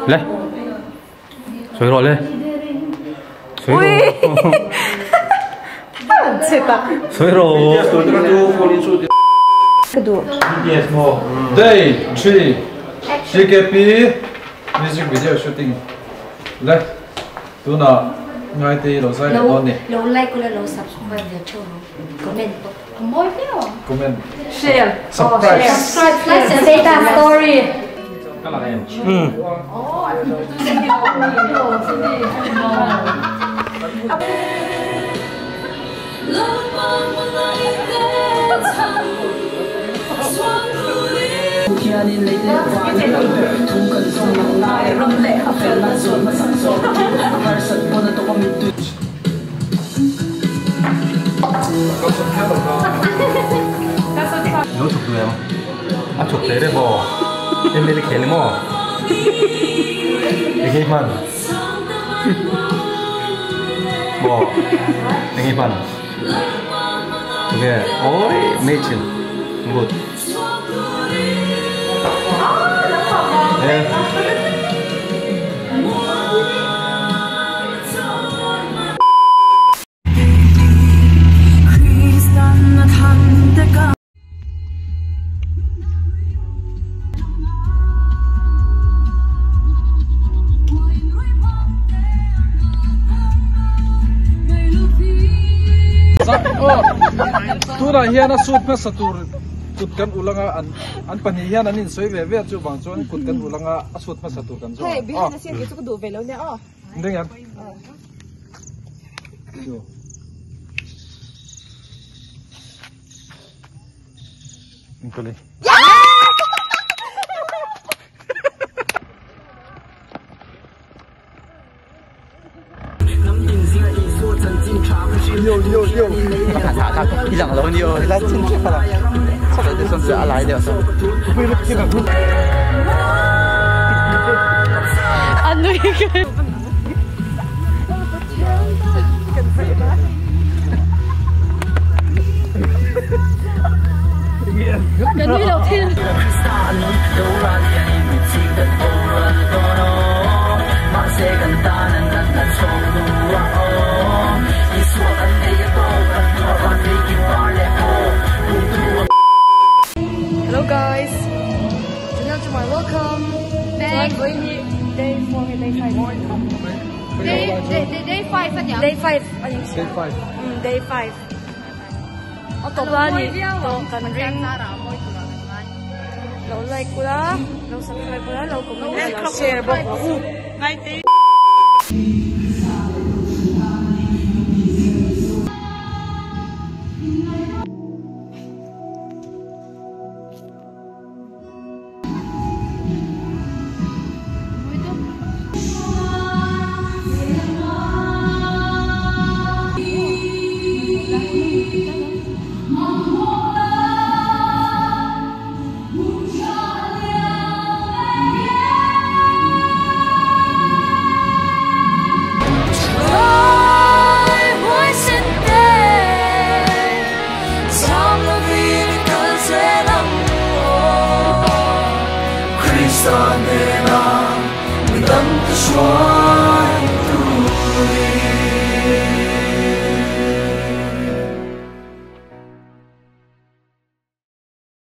Le. Sawi rawh le. Sawi rawh. Sawi rawh. Ka duh. Day 3 TKP music video shooting le tuna ngai te lo zai leh dawn ni. Lo like ula lo subscribe ve theuh rawh comment pawh a mawi viau ang. Comment. Share. Subscribe. Subscribe like and status story. Ka lang em. Lo chhuk duh em? A chhuk hle reuh aw. ML khel emaw? Eng hi hman? Maw? Eng hi hman? Tunge? Awi mei chhin. Good. Eh. Tunah hian a suit hmasa tur kut kan ulh anga an an pahnih hian an insawi ve ve chu vang chuan kut kan ulh anga a suit hmasa tur kan zawng Hei behind the scene kei chu ka duh ve lo nia aw. Ding em? Inkuli. Yo yo yo. I lang lo ni aw. Lai chin che pala. Sa le son a lai deuh sa. An nui ka. Ka nui lo thil. Hello guys. Channel to my welcome. Thanks. Day 4 day 5. Day day day 5 ania. Day 5 ani. Day 5. Day 5. A tawp la ni. Kan ring. Lo like ula, lo subscribe ula, lo comment ula, lo share bawk rawh u. Krista nena mi dam te shwa.